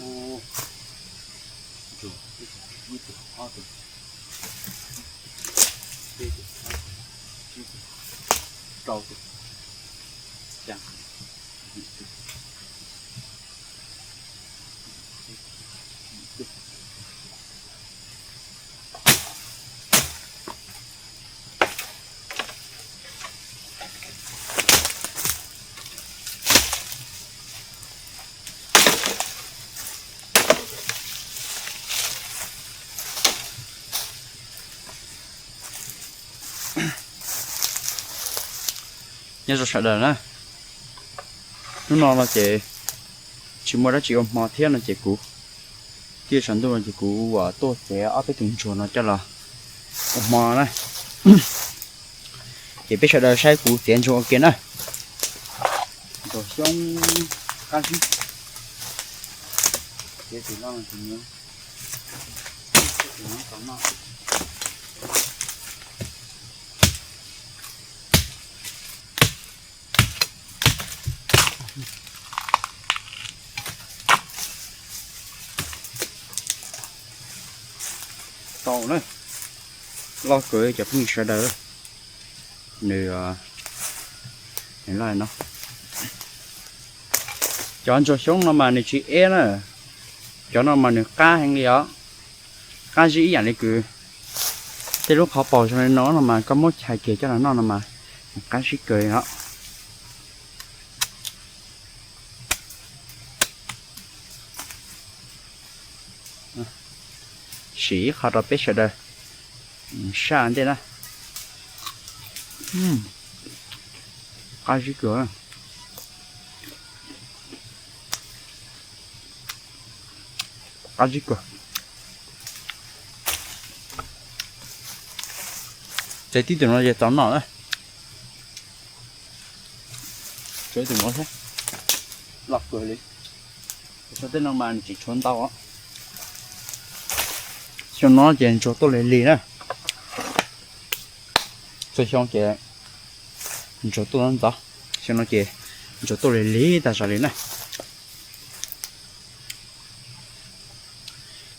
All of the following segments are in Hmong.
Ntsuag ib tug, ib tug, ob tug, peb tug, plaub tug, tsib tug, rau tug, xya tug, yim tug, yim tug. Nyob zoo sawv daws na, hnub no no ces tsis muaj dab tsi ua hmo thiab no ces kuv, tij saum ntuj no ces kuv uas tuaj txiav ob peb tus ntsuag no coj los ua hmo na. Ces peb sawv daws saib kuv txiav ntsuag ua ke na. Ntsuag xyoob qab zib. Txiav tus no tus nyob, tus no tau noj. Tau na, loj kawg cov phooj ywg sawv daws. Nws, nws loj no. Cov ntsuag xyoob no mas nws tsis eb na, cov no mas nws qab heev li os, qab zib ib yam li kws tej lub qhov paus zoo li no no mas koj muab chais kiag coj los noj no mas nws qab zib kawg li os. Sim ib qho rau peb sawv daws saib ua ntej na. Qab zib kawg. Qab zib kawg. Ces tib tus no ces tau noj na. Tsuav tus no thiab, loj kawg li. Xyoo tej no mas nws tsis tshuav ntau. Xyoo no ces ntsuag tuaj lig lig na. Txhua xyoo ces ntsuag tuaj ntxov, xyoo no ces ntsuag tuaj lig lig tag zog li na.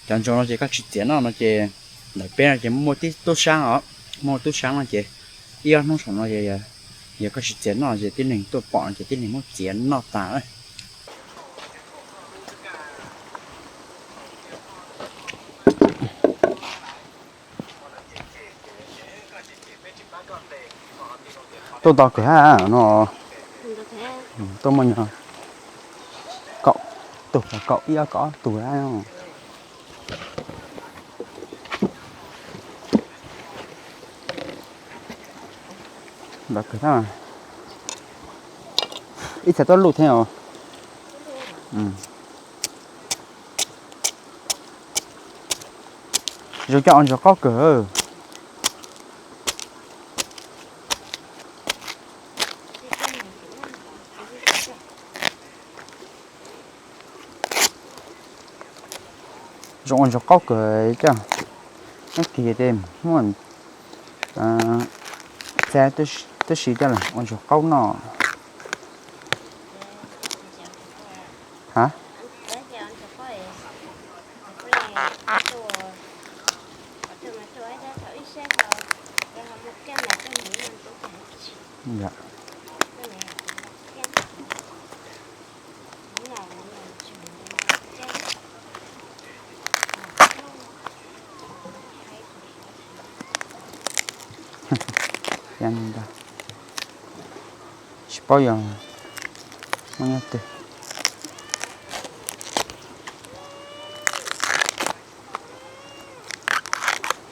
Cov ntsuag no ces koj tsis txiav noj no ces ntawm peb no ces muaj tib tub sab os, muaj tub sab no ces ib ob hnub saum no ces yog koj tsis txiav noj ces tib neeg tuaj pom no ces tib neeg muab txiav noj tas. Tuaj ntau kawg hab no. Tuaj muaj nyuag kaum tus, kaum ib ob kaum ob tus hab. Ntau kawg hab. Ib txhia tuaj luj thiab os. Zoo coj ua ntsuag qaub kawg. Zoo ua ntsuag qaub kawg coj. Neb kis tes muaj txav tub si coj los ua ntsuag qaub noj. Ha? Tsis paub yog muaj nyob twg.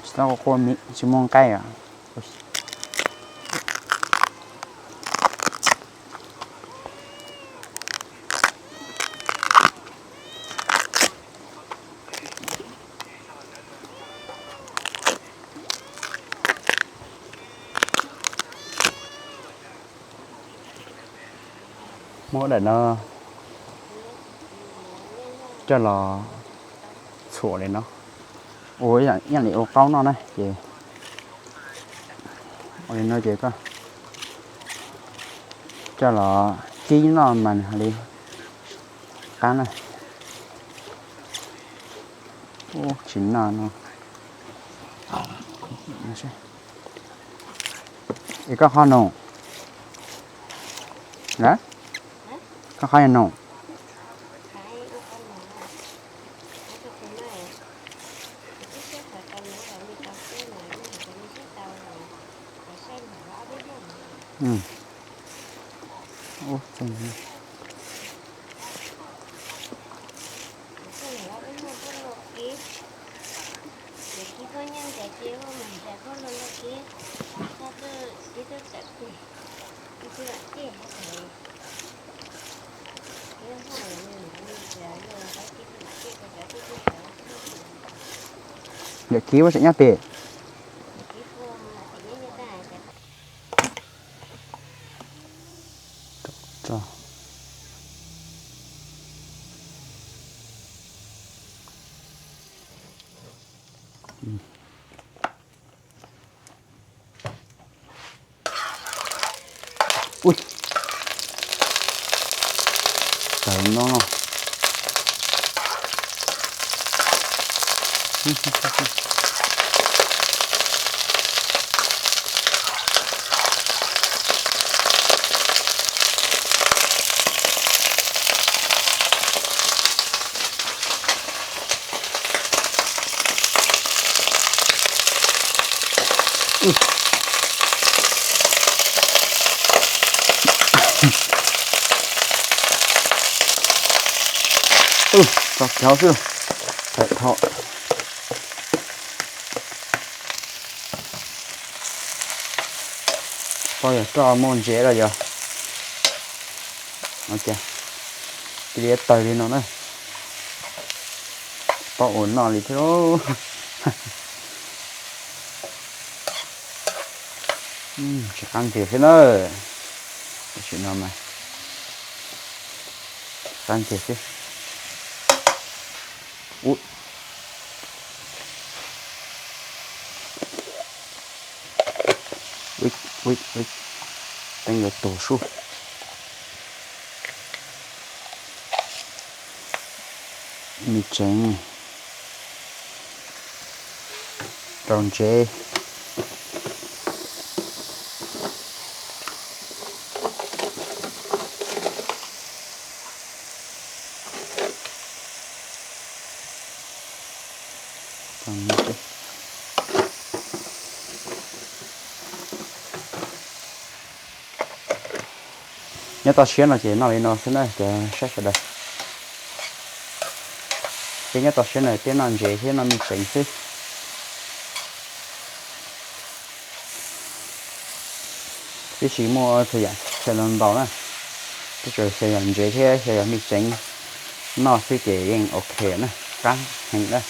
Tsis tau qua mi tsis muaj nqaij os. Muab daim no coj los txhuam li no, ua ib yam li ua qaub noj na ces ua li no ces koj coj los kib noj mas nws hais li qab na. Ub, tsis noj no. Es koj qhov noo na? Koj qhov noo? Ub, txeeg. Yawm kiv ua tseem nyob pem. Ui, tawv no. Tso cov xwb. Thaum tau yog koj muaj ntsev los yog, cia li tawg li no na. Tau ua noj li thiab. Tsis qab ntses xwb na. Tam sim no mas qab ntses xwb. Ub, teeb yuav tuag sub. Me tseev, rau ntsev. Nyob toj siab no ces noj li no xwb na cov saib sawv daws. Peb nyob toj siab no peb noj ntsev thiab noj me tseev xwb. Twb tsis muaj txhua yam xyaw ntau ntau na, twb tsuas xyaw yog ntsev thiab xyaw yog me tseev noj xwb ces yeej ok na, qab heev na.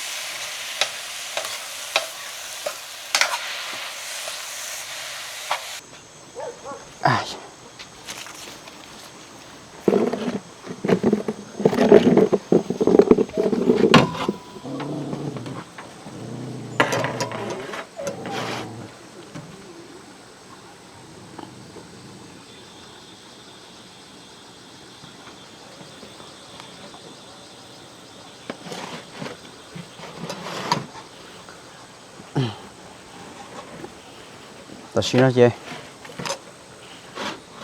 Tam sim no ces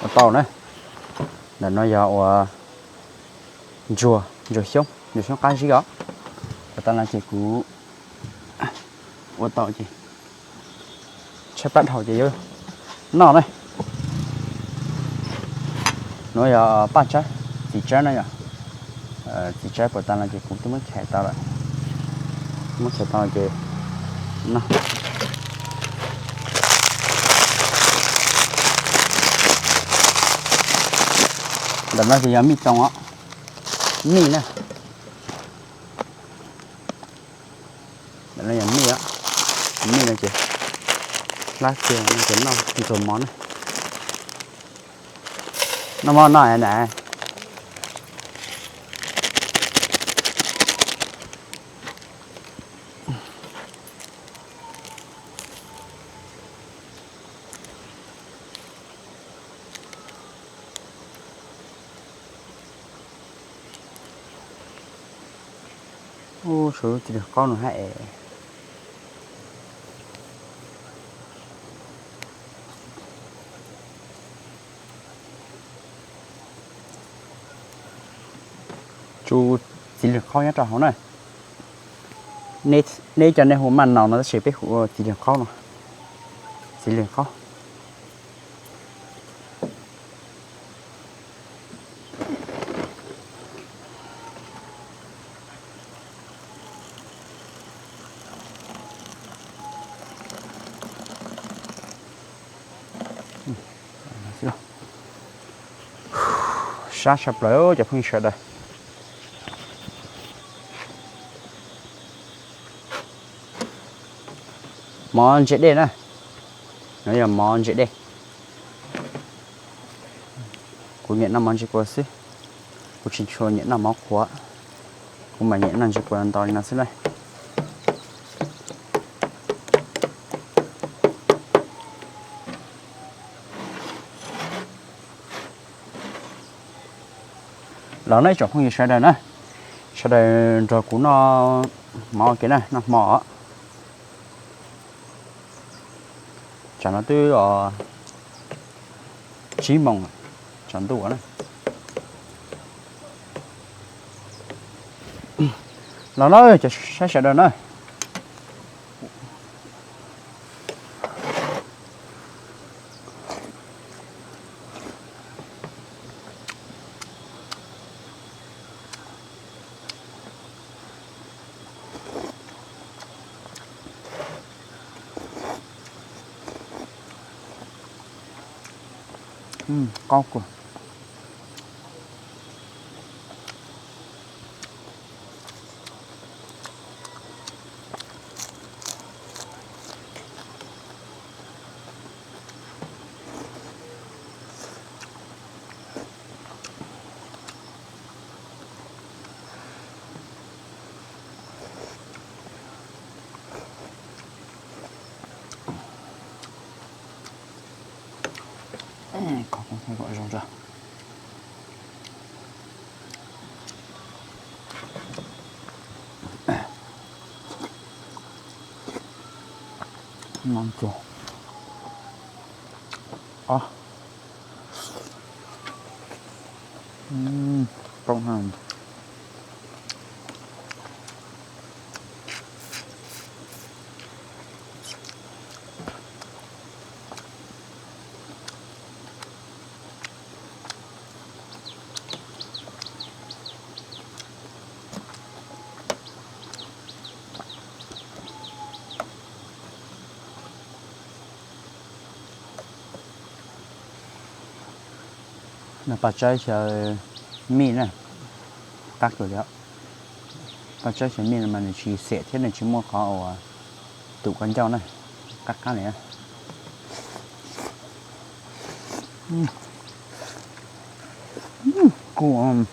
ua tau na. Ntawm no yog ua ntsuag, ntsuag xyoob, ntsuag xyoob qab zib os. Ua tau no ces kuv ua tau ces tshaib plab dhau ces yuav noj na. Nuav yog paj tsawb, txiv tsawb na yom. Txiv tsawb puas tas no ces kuv twb muab khaws tau lawm. Muab khaws tau ces no. Ntawm no ces yog mij toog os, mij na. Ntawm no yog mij, mij no ces hlab kiag no ces noj ntxuag mov na. Noj mov noj na. Ub, suav lub txiv lws qaub no hab es. Tsu txiv lws qaub nyob rau hauv na. Neb cov nej hu maj naus no tab sis peb hu ua txiv lws qaub no. Txiv lws qaub. Sab tshaj plaws cov phooj ywg sawv daws. Mov ntse dej na. No yog mov ntse dej. Kuv nyiam noj mov ntse kua xwb. Kuv tsis tshua nyiam noj mov qhuav. Kuv mas nyiam noj ntse kua ntau li no xwb na. Los no ib tsoom phooj ywg sawv daws na, sawv daws nrog kuv noj mov ua ke na, noj hmo. Tsam no twb tsib moos tsaus ntuj na. Los no cov saib sawv daws na. Qaub kawg. Qhov kuv thaij kom zoo tso. No tso. Ob. Poob na. No paj tsawb xyaw mij na, qab kawg li. Paj tsawb xyaw mij no mas nws tsis xiam thiab nws tsis muaj qhov uas tus kua ncauj na, qab qab li. Kub.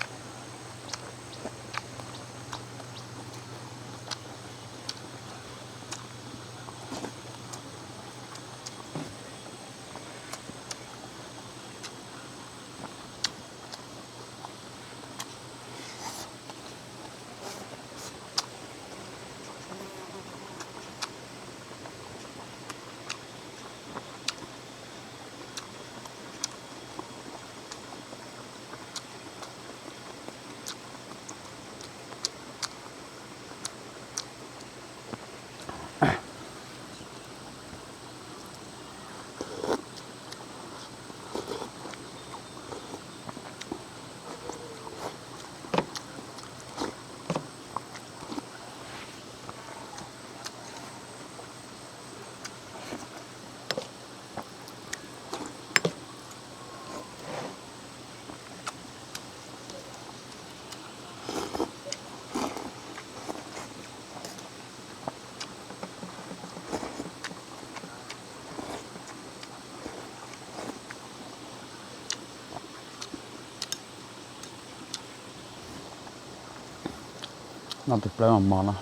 Noj tus plawv mos mos no.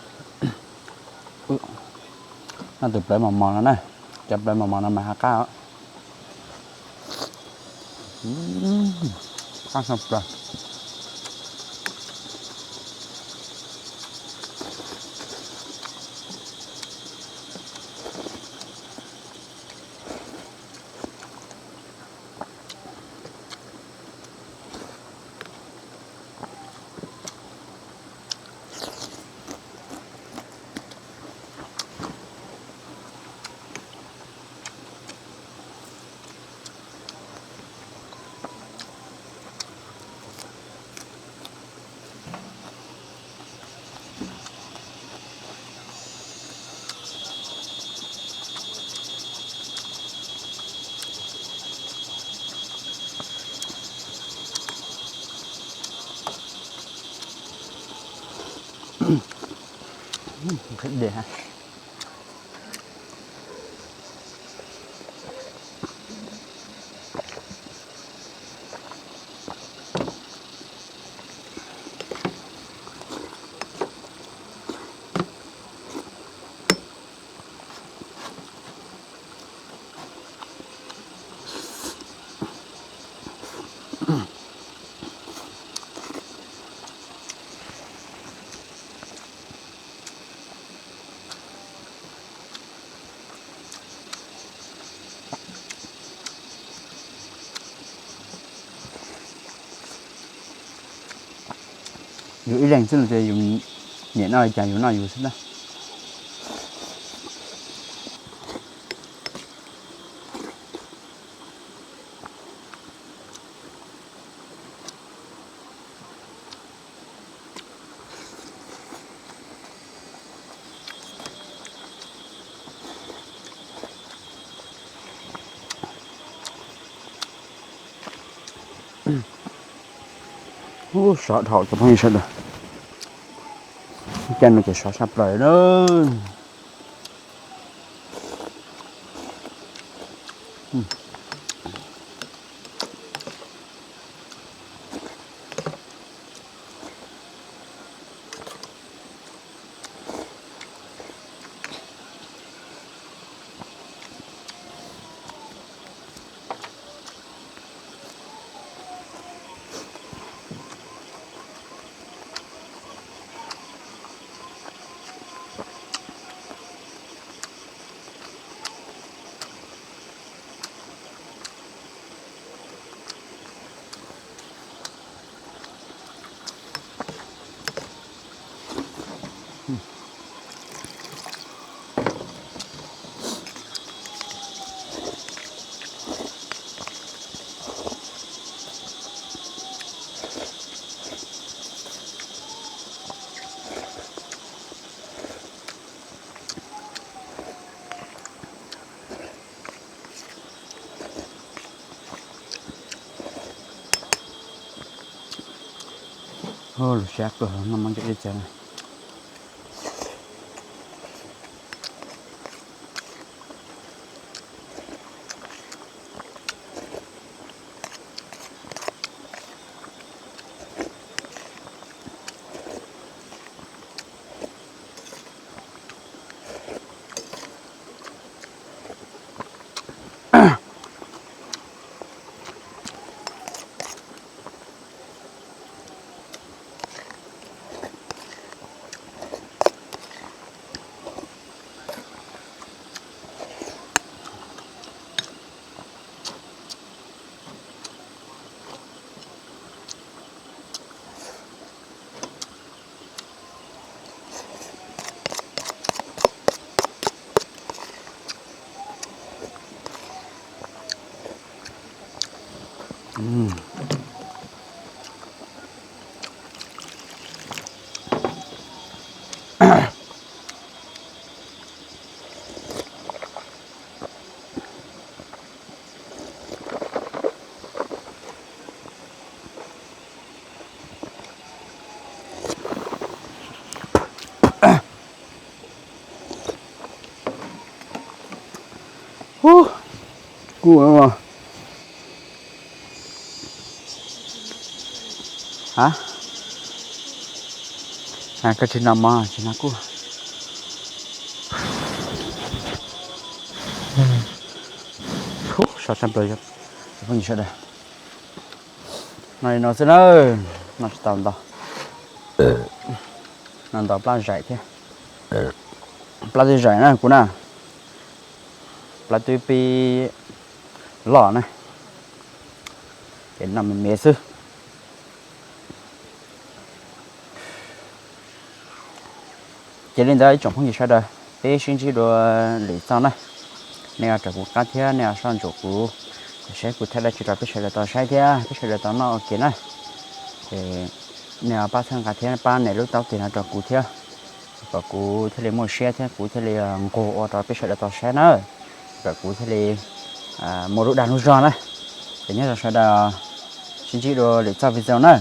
Noj tus plawv mos mos no na. Cov plawv mos mos no mas ha qab os. Qab tshaj plaws. Yus ib leeg xwb no ces yus nyiam noj li cas yus noj yus xwb na. Ub, sov dhau cov phooj ywg sawv daws. Caij no ces sov saj plaws na. Lub siab kawg, noj mov ntse dej txias na. Kuj, a, koj tsis noj mov tsis noj kuj. Sov sab plaws, phooj ywg sawv daws. Noj li no xwb na, noj tsis tau ntau. Noj ntau plab zaim thiab. Plab twb zaim na kuv na. Plab twb pib loj na, ces noj me me xwb. Ces li ntawd ib tsoom phooj ywg sawv daws, peb sib ntsib dua lwm txoj na. Nej ho raws kuv qab thiab nej ho soj ntsuam kuv, saib kuv thaij dab tsi rau peb sawv daws tau saib thiab peb sawv daws tau noj ua ke na. Ces nej ho pab txhawb nqa thiab pab nias lub taub tig no rau kuv thiab, kom kuv thiaj li muaj siab thiab kuv thiaj li nquag ua rau peb sawv daws tau saib na, kom kuv thiaj li muaj lub dag lub zog na. Ces nyob zoo sawv daws, sib ntsib dua lwm txoj video na.